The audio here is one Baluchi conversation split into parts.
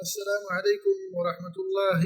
السلام عليكم ورحمة الله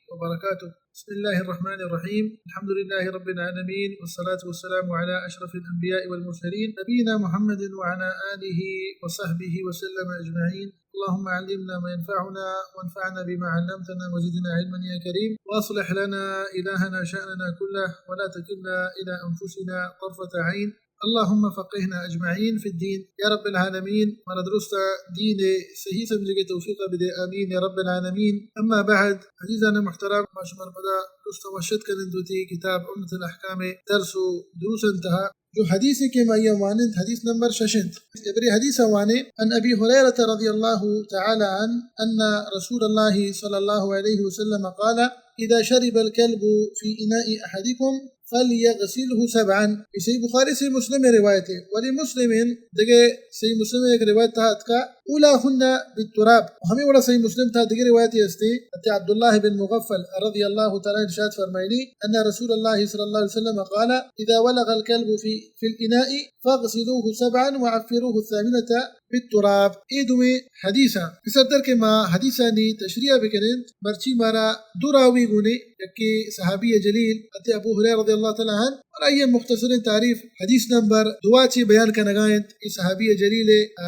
وبركاته. بسم الله الرحمن الرحيم. الحمد لله رب العالمين، والصلاة والسلام على أشرف الأنبياء والمرسلين، نبينا محمد وعلى آله وصحبه وسلم أجمعين. اللهم علمنا ما ينفعنا، وانفعنا بما علمتنا، وزدنا علما يا كريم، وأصلح لنا إلهنا شأننا كله، ولا تكلنا إلى أنفسنا طرفة عين. اللهم فقهنا أجمعين في الدين يا رب العالمين. مارا درستا دین صحیح سمجھگے توفیق بدے، آمین یا رب العالمین. اما بعد، عزیزان محترم، ما شمار پدا درستا وشت کنند وتی کتاب عمدۃ الاحکام درس و دروس انتہا، جو حدیث کہ ما یہ وانند، حدیث نمبر شش انت. ابری حدیث وانے، عن ابی ہریرہ رضی اللہ تعالی عنہ ان رسول اللہ صلی اللہ علیہ وسلم قال: اذا شرب الكلب في إناء أحدكم فليغسله سبعا. یہ صحیح بخاری، صحیح مسلم روایت ہے. ولمسلم، دگہ صحیح مسلم ایک روایت تہا اتکا، اولاهن بالتراب. ہمیں وڑا صحیح مسلم تہا دگہ روایت ہستے. حضرت عبداللہ بن مغفل رضی اللہ تعالی عنہ ارشاد فرمائنی، ان رسول اللہ صلی اللہ علیہ وسلم قال: اذا ولغ الكلب في، في الإناء فاغسلوه سبعا وعفروه الثامنة بالتراب. اے دوئیں حدیثاں. پسر در کہ ما حدیثانی تشریح بکنیں، مرچی مارا دو راوی گونے، یکے صحابی جلیل حضرت ابو ہریرہ رضی اللہ تعالی عنہ، اور آئی مختصر تعریف حدیث نمبر دو چی بیان کنگا انت. اے صحابی جلیل، آ،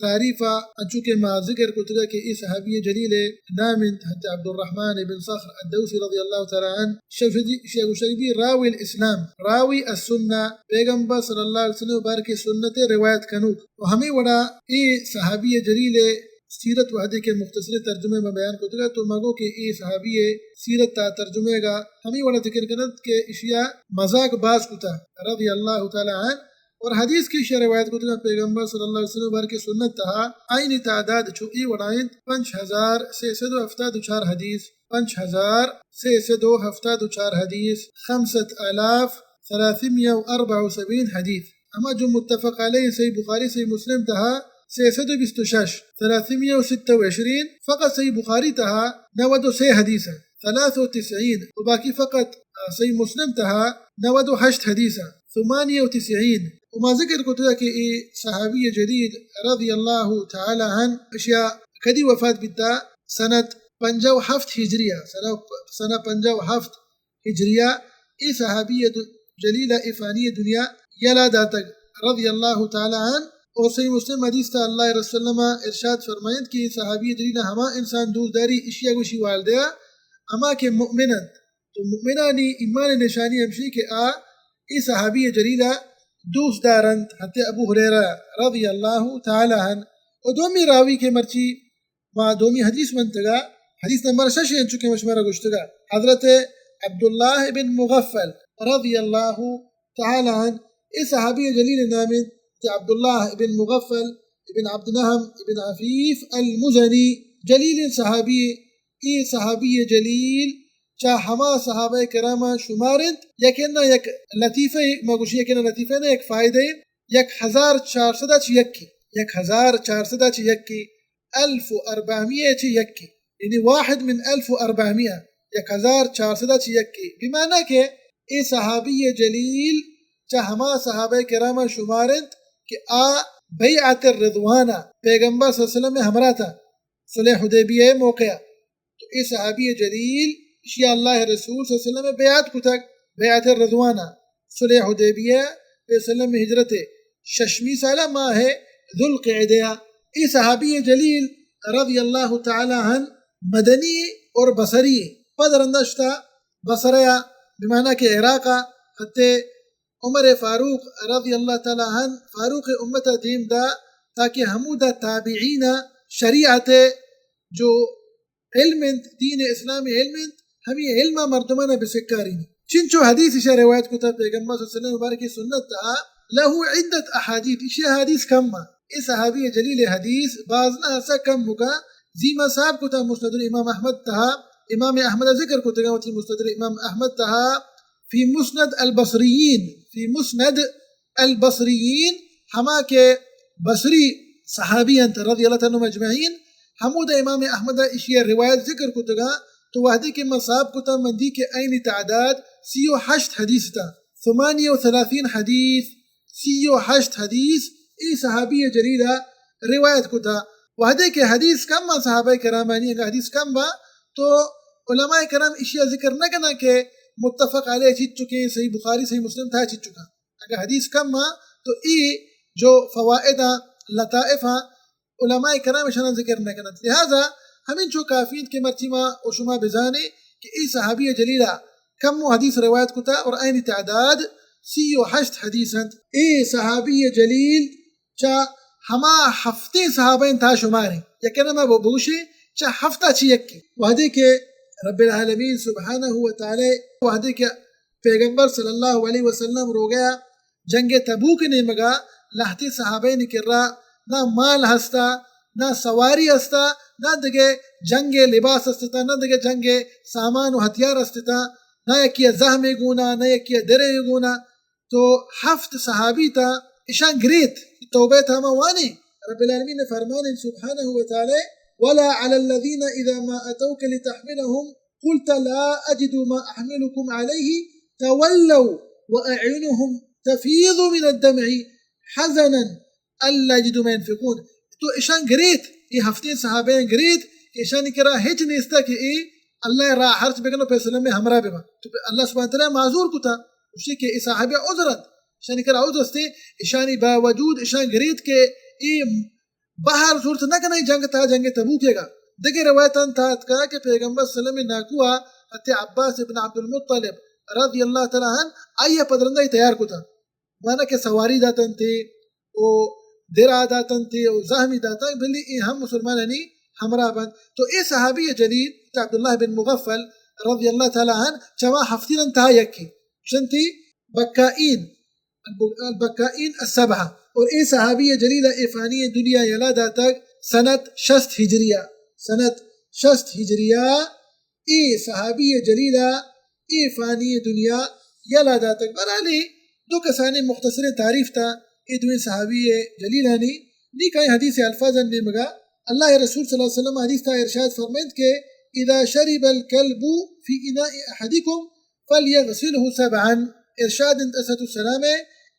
تعریف انچو کہ ما ذکر کتگا کہ اے صحابی جلیل نام انت حضرت عبدالرحمن بن صخر الدوسی رضی اللہ تعالی عنہ. شفدی، شیخ شفدی راوی الاسلام، راوی السنہ، پیغمبر صلی اللہ علیہ وسلم بارک سنت روایت کنوک. و ہمیں وڑا اے صحابی جلیل سیرت وہدے کہ مختصر ترجمہ ما بیان کتگا، تو مگو کہ اے صحابی سیرت تا ترجمہ گا ہمیں وڑا ذکر کنت کہ اشیا مذاق باز کتا رضی اللہ تعالی عنہ. اور حدیث کہ اشیا روایت کتگا پیغمبر صلی اللہ علیہ وسلم بارک سنت تہا، آئین تعداد چو اے وڑا انت، پنچ ہزار سے سد و ہفتاد و چار حدیث، پنچ ہزار سے سد و ہفتاد و چار حدیث، خمسة آلاف ثلاثمية وأربعة وسبعين حدیث. اما جو متفق علیہ صحیح بخاری صحیح مسلم تہا سے سد و بیست و شش، ثلاثمية وستة وعشرين، فقط صحیح بخاری تہا نود و سے حدیث ہیں، ثلاث و تسعین، و باقی فقط، آ، صحیح مسلم تہا نود و ہشت حدیث ہیں، ثمانية وتسعين. و ما ذکر کتگا کہ اے صحابی جلیل رضی اللہ تعالی عنہ اشیا کدی وفات بیتا؟ سنت پنجاہ و ہفت ہجریہ، سنہ، سنہ پنجاہ و ہفت ہجریہ. اے صحابی د-، جلیل ء اے فانی دنیا یلا داتگ رضی اللہ تعالی عنہ. اور صحیح مسلم حدیث تا اللہ رسول اللہ ارشاد فرمائنت کہ اے صحابی جلیل ہما انسان دوست داری اشیا گوشی والدیا ہما کہ مؤمن انت. تو مؤمنانی ایمان نشانی ہمشی کہ آ اے صحابی جلیل دوست دارنت، حضرت ابو ہریرہ رضی اللہ تعالی عنہ. و دومی راوی کہ مرچی ما دومی حدیث منتگا، حدیث نمبر شش انت، چونکہ مشمارا گوشتگا، حضرت عبداللہ بن مغفل رضی اللہ تعالی عنہ، اے صحابی جلیل نام انت کہ عبداللہ بن مغفل ابن عبد نہم ابن عفیف المزنی، جلیل صحابی. اے صحابی جلیل چا ہما صحابہ کرام شمار انت، یکے نہ یک لطیفہ، ما گوشی یکے نہ لطیفہ نہ یک فائدہ، یک ہزار چار سد چ یکی، یک ہزار چار سد چ یکی، الف و اربعمية چہ یکے، یعنی واحد من الف و اربعمية، یک ہزار چار سد چہ یکے. بمعنی کہ اے صحابی جلیل چہ ہما صحابہ کرام شمار انت کہ آ بیعت الرضوان پیغمبر صلی اللہ علیہ وسلم ہمراہ تا صلح حدیبیہ موقع. تو اے صحابی جلیل اشیا اللہ رسول صلی اللہ علیہ وسلم بیعت کتگ، بیعت الرضوان، صلح حدیبیہ، پہ سلم ہجرت ششمی سالہ ماہ ذوالقعدہ. اے صحابی جلیل رضی اللہ تعالی عنہ مدنی اور بصری، پد رندشتا بصرہ، بمعنی کہ عراق، حتی عمر فاروق رضی اللہ تعالی عنہ فاروق امت دیم دا تاکہ ہمودا تابعین شریعت جو علم انت، دین اسلام علم انت، ہمے علم مردمان بسکارینی. چنچو حدیث اشا روایت کتا پیغمبر صلی اللہ علیہ وسلم مبارک سنت تہا، له عدة احادیث، اشی حدیث کم ما. اے صحابی جلیل حدیث باز نہ، اسا کم مکا. زی ما صاحب کتا مسند امام احمد تہا، امام احمد ذکر کتگا وتی مسند امام احمد تہا، فی مسند البصریین، فی مسند البصریین، ہما کہ بصری صحابی انت رضی اللہ تعالی عنہم اجمعین، ہمود امام احمد اشی روایت ذکر کتگا، تو وحدی کہ من صاحب کتا من دی کہ عین تعداد سی و ہشت حدیث تا، ثمانية وثلاثين حدیث، سی و ہشت حدیث اے صحابی جلیل روایت کتا. وہدے کہ حدیث کم آ صحابہ کرامانی، اگاں حدیث کم با تو علماء کرام اشیا ذکر نہ کناں کہ متفق علیہ چیچکیں، صحیح بخاری، صحیح مسلم تہا چیچکاں۔ اگاں حدیث کم آ تو ای جو فوائد آ، لطائف آ، علماء کرام اشانا ذکر نہ کننت۔ لہذا ہمینچو کافی انت کہ مرچی ما و شما بزانیں کہ ای صحابی جلیلا کم و حدیث روایت کتا اور اینی تعداد سی و ہشت حدیث انت۔ ای صحابی جلیل چہ ہما ہفتیں صحابہ انت تا شماریں، یکے نہ ما بگوشیں، چہ ہفتہ چی یکی۔ وہدے کہ رب العالمین سبحانہ و تعالی، وہدے کہ پیغمبر صلی اللہ علیہ وسلم روگیا جنگ تبوک نیمگا لہتے صحابہ نی کرا نہ مال ہستا، نہ سواری ہستا، نہ دگہ جنگ لباس ہستتا، نہ دگہ جنگ سامان و ہتھیار ہستتا، نہ یکی زہمے گونا، نہ یکی درے گونا۔ تو ہفت صحابی تا اشان گریت۔ توبہ تا ما وانیں، رب العالمین فرمانیں سبحانہ و تعالی، ولا علی الذین اذا ما اتوک لتحملهم قلت لا اجد ما احملکم علیہ تولوا واعینهم تفیض من الدمع حزنا الا یجدوا ما ینفقون۔ تو اشان گریت، ای ہفتیں صحابہ گریت کہ اشانی کرا ہچ نیستا کہ ای اللہ راہ خرچ بکنو پیسلم ہمراہ ببا۔ تو اللہ سبحانہ تعالی معذور کتا، گوشتی کہ ای صحابہ عذر انت، اشانی کرا عذر استے، اشانی باوجود اشان گریت کہ ای بہر زورت نہ کناں جنگ تا، جنگ تبوکے گا۔ دگہ روایتاں تا اتکا کہ پیغمبر صلی اللہ علیہ وسلم ناکوا حتی عباس ابن عبد المطلب رضی اللہ تعالی عنہ آئی پدرندہ تیار کتا، مانا کہ سواری داتنتے و درا داتنتے و زہمی داتن، بلی ای ہم مسلمانانی ہمراہ بنت۔ تو ای صحابی جلیل عبداللہ بن مغفل رضی اللہ تعالی عنہ چما ہفتینن تا یکی شنتی بکائین، الب-، البکائین السبعہ۔ اور ای صحابی جلیل ای فانی دنیا یلا داتگ سنت شست ہجریہ، سنت شست ہجریہ۔ ای صحابی جلیل ای فانی دنیا یلا داتگ۔ برحالی دو کسانی مختصر تعریف تا ای دوئیں صحابی جلیلانی۔ نی کائیں حدیث الفاظ نیمگا اللہ رسول صلی اللہ علیہ وسلم حدیث تا ارشاد فرمائنت کہ اذا شرب الكلب في اناء احدكم فلیغسله سبعا۔ ارشاد انت علیہ السلام،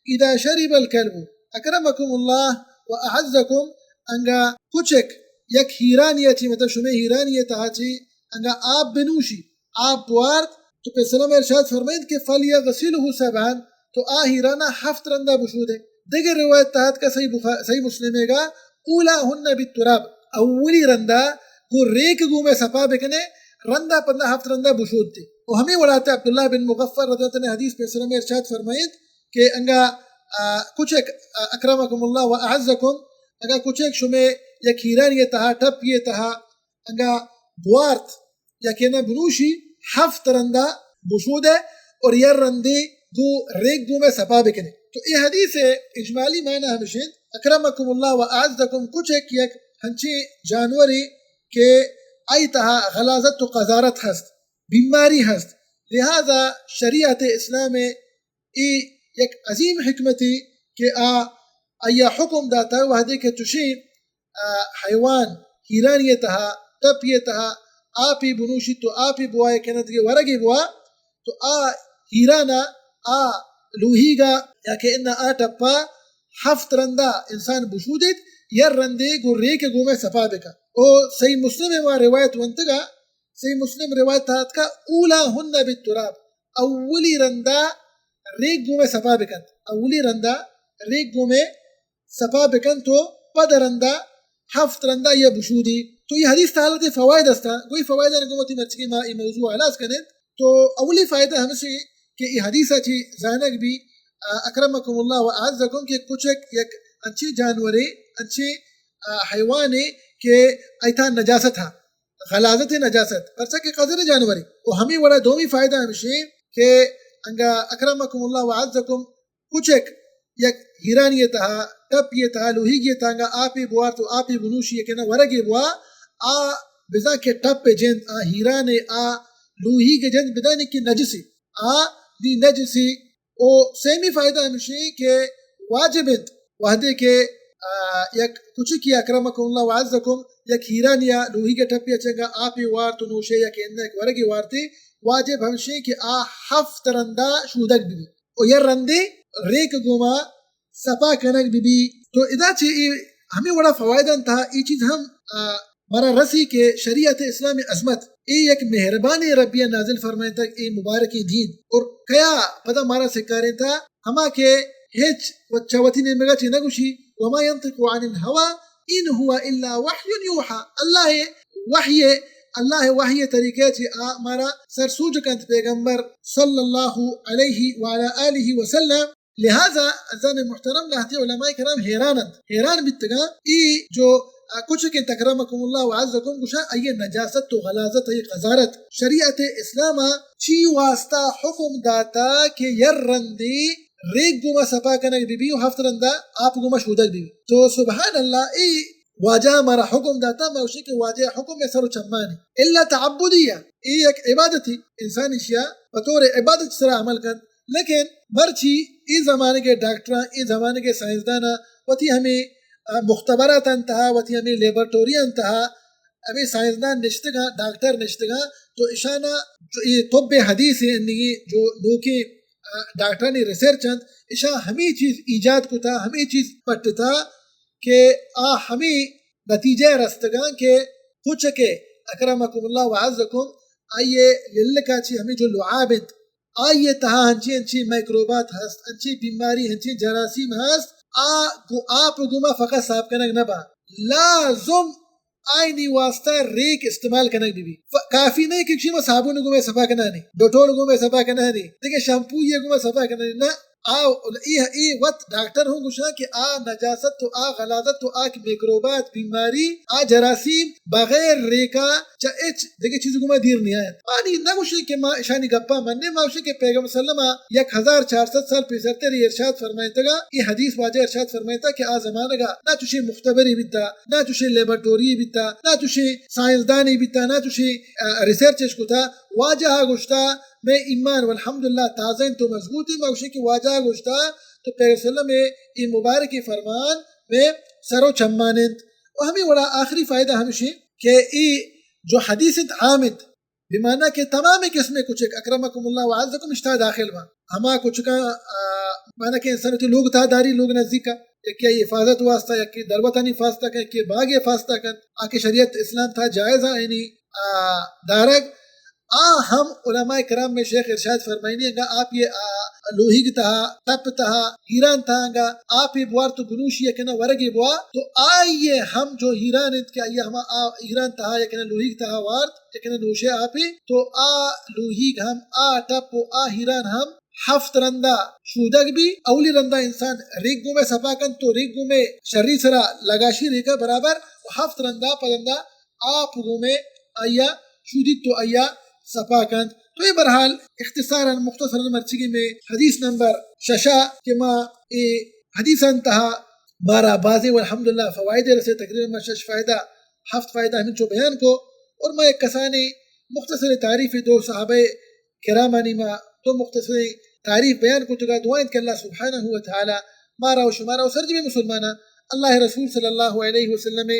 اذا شرب الکلب، اکرمکم اللہ و اعزکم، انگا کچک یک ہیرانی چی، مطلب شمے ہیرانی تہا چی، انگا آپ بنوشی، آپ بوارت، تو پیسلم ارشاد فرمائیت کہ فلیغسله سبعا، تو آ ہیرانا ہفت رندا بشودے۔ دگہ روایت تہا اتکا صحیح بخا-، صحیح مسلم گا، اولاہن بالتراب، اولی رندا گو ریک گومے سپا بکنے، رندا پدا ہفت رندا بشود دے۔ و ہمے وڑا تے عبداللہ بن مغفل رضی اللہ عنہ حدیث پیسلم ارشاد فرمائیت کہ انگا، آ، کچک، آ، اکرمکم اللہ و اعزکم، اگا کچک شمے یک ہیرانی تہا، ٹپی تہا، انگا بوارت، یکینا بنوشی، ہفت رندا بشودے اور یر رندے گو ریک گومے سپا بکنے۔ تو اے حدیث اجمالی معنی ہمشین، اکرمکم اللہ و اعزکم، کچک یک ہنچیں جانورے کہ آئی تہا غلاظت و قذارت ہست، بیماری ہست، لہذا شریعت اسلام اے یک عظیم حکمتے کہ آ، آیا حکم داتا وہدے کہ چشیں، آ، حیوان ہیرانی تہا، ٹپی تہا آپی بنوشی تو آپی بوائے کہ ندگے ورگے بوا تو آ ہیرانا آ لوہیگا یا کہ انا آ ٹپا ہفت رندا انسان بشودیت، یر رندے گو ریک گومے سپا بکا۔ او صحیح مسلم ما روایت ونتگا، صحیح مسلم روایت تہا اتکا، اولاہن بالتراب، اولی رندا ریک گومے سپا بکنت، اولی رندا ریک گومے سپا بکنت و پد رندا ہفت رندا یا بشودی۔ تو اے حدیث تہا حالت فوائد استا، گوئی فوائدان گومتی مرچگی ما اے موضوع الاس کنت۔ تو اولی فائدہ ہمشی کہ اے حدیث چی زانگ بی، آ، اکرمکم اللہ و اعزکم، کہ کچک یک انچیں جانورے، انچیں، آ، حیوانے کہ ایتھا نجاست ہا۔ غلاظت نجاست، پرچا کہ قذر جانورے۔ و ہمے وڑا دومی فائدہ ہمشی کہ انگا اکرمکم اللہ و اعزکم کچک یک ہیرانی تہا، ٹپی تہا، لوہیگی تہا انگا آپی بوارت و آپی بنوشی کہ نہ ورگے بوا، آ بزاں کہ ٹپ جند، آ ہیران آ لوہیگ جند بدانی کہ نجسی، آ دی نجسی۔ و سیمی فائدہ ہمشی کہ واجب انت وہدے کہ، آ، یک کچکی اکرمکم اللہ و اعزکم یک ہیرانی یا لوہیگ ٹپی چنگا آپی وارت و نوشے یا کہ انگا یک ورگی وارتی، واجب ہمشی کہ آ ہفت رندا شودگ ببی و یا رندے ریک گوما سپا کنگ ببی۔ تو ادا چی ای ہمے وڑا فوائدان تہا اے چیز ہم، آ، مارا رسی کہ شریعت اسلام عظمت اے یک مہربانی ربی نازل فرمائتگ اے مبارکیں دین، اور کیا پدا مارا سکارینتا؟ ہما کہ ہچ و چہ وتی نیمگا چی نگوشی، وما ينطق عن الهوى ان هو الا وحي يوحى۔ اللہ وحی، اللہ وحی طریقے چی آ مارا سرسوج کنت پیغمبر صلی اللہ علیہ وعلى آلہ وسلم۔ لہذا عزیزان محترم، لہتے علماء کرام حیران انت، حیران بیتگاں۔ ای جو کچکیں اکرمکم اللہ و عزکم گوشاں، آئی نجاست و غلاظت، آئی قذارت، شریعت اسلام چی واسطہ حکم داتا کہ یر رندی ریگ گوما صفا کنگ بی بی و ہفت رندا آپ گوما شودگ بی بی؟ تو سبحان اللہ، ای واجہ مارا حکم داتا، ما گوشیں کہ واجہ حکم میں سر و چمانی الا تعبدی، ای یک عبادتی، انسانی شیا بطور عبادت سرا عمل کن۔ لیکن مرچی اے زمانگے ڈاکٹراں، اے زمانگے سائنسداناں وتی ہمے، آ، مختبراتاں تہا، وتی ہمے لیبارٹوریاں تہا ہمے سائنسدان نشتگاں، ڈاکٹر نشتگاں، تو اشانا جو اے طب حدیث انگی جو نوکیں، آ، ڈاکٹرانی ریسرچ انت، اشاں ہمے چیز ایجاد کتا، ہمے چیز پٹتا کہ آ ہمے نتیجہ رستگاں کہ کچکے اکرمکم اللہ و عزکم، آئیے للکا چی ہمے جو لعاب انت، آئی ء تہا انچیں انچیں مائکروبات ہست، انچیں بیماری، انچیں جراثیم ہست، آ گو-، آپ ء گوما فقط صاف کنگ نہ با، لازم آئینی واسطہ ریک استعمال کنگ بہ بی۔ ف-، کافی نہ کہ شما صابون ء گوما صفا کنانی، ڈیٹول ء گوما صفا کنانی، دگہ شیمپو ء گوما صفا کنانی، نہ۔ آ، اے، اے وت ڈاکٹر ہوں گوشاں کہ آ نجاست تو آ غلاظت تو آ کہ میکروبات، بیماری، آ جراثیم بغیر ریکا چہ اچ دگہ چیز گوما دیر نیایت۔ ما نی نہ گوشیں کہ ما اشانی گپا منیں، ما گوشیں کہ پیغمبر صلی اللہ علیہ وسلم یک ہزار چار سد سال پیسرتر ارشاد فرمائتگا، اے حدیث واجہ ارشاد فرمائتا کہ آ زمانگا نہ چوشیں مختبری بیتا، نہ چوشیں لیبارٹوری بیتا، نہ چوشیں سائنسدانی بیتا، نہ چوشیں، آ، ریسرچ اش کتا۔ واجہ گوشتا، مئے ایمان والحمدللہ تازہ انت و مضبوط انت۔ ما گوشیں کہ واجہ گوشتا تو پیغمبر صلی اللہ علیہ وسلم اے مبارکی فرمان مئے سر و چمان انت۔ و ہمے وڑا آخری فائدہ ہمشی کہ اے جو حدیث انت عام انت، بمعنی کہ تمام قسم کچک اکرمکم اللہ و اعزکم اشتا داخل با۔ ہما کچکاں، آ، معنی کہ انسان وتی لوگ تا داری، لوگ نزدیکا، یکی آئی حفاظت واسطہ، یکی دروتانی حفاظت کن، یکی باغ حفاظت کن، آ کہ شریعت اسلام تا جائز آ، یعنی، آ، دارگ۔ آ ہم علماء کرام میں شیخ ارشاد فرمائنی، اگا آپ یہ، آ، لوہیگ تہا، تپ تہا، ہیران تہا، اگا آپ یہ بوار تو بنوشی یا کنا ورگی بوا، تو آئیے ہم جو ہیران انت کہ آئیے ہما آ ہیران تہا یا کنا لوہیگ تہا وارت، یا کنا نوشے آپی، تو آ لوہیگ ہم، آ ٹپ و آ ہیران ہم ہفت رندا شودگ بی۔ اولی رندا انسان ریگ گومے صفا کنت تو ریگ گومے شری سرا لگاشی ریگا برابر و ہفت رندا پدندا آپ گومے آیا شودیت تو آیا صفا کنت۔ تو اے برحال اختصاراً مختصراً مرچگی میں حدیث نمبر ششا کہ ما اے حدیثاں تہا مارا بازیں والحمدللہ فوائد رسے، تقریباً ما شش فائدہ، ہفت فائدہ ہمینچو بیان کو، اور ما یک کسانیں مختصر تعریف دو صحابہ کرامانی ما دو مختصر تعریف بیان کتگا۔ دعا انت کہ اللہ سبحانہ و تعالی مارا و شمارا و سرجمیں مسلماناں اللہ رسول صلی اللہ علیہ وسلم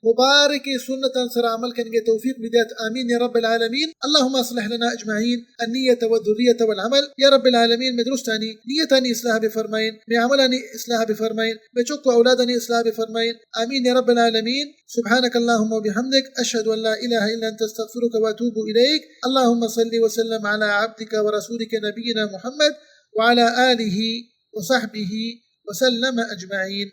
مبارک سنتاں سرا عمل کنگے توفیق بدیت۔ آمین یا رب العالمین۔ اللهم اصلح لنا اجمعین النیة والذریة والعمل۔ یا رب العالمین، میں درستانی نیتانی اصلاح بفرمائین، میں عملانی اصلاح بفرمائین، میں چک و اولادانی اصلاح بفرمائین۔ آمین یا رب العالمین۔ سبحانك اللهم وبحمدك، أشهد أن لا إله إلا أنت، أستغفرك وأتوب إليك۔ اللهم صل وسلم على عبدك ورسولك نبينا محمد وعلى آله وصحبه وسلم أجمعين۔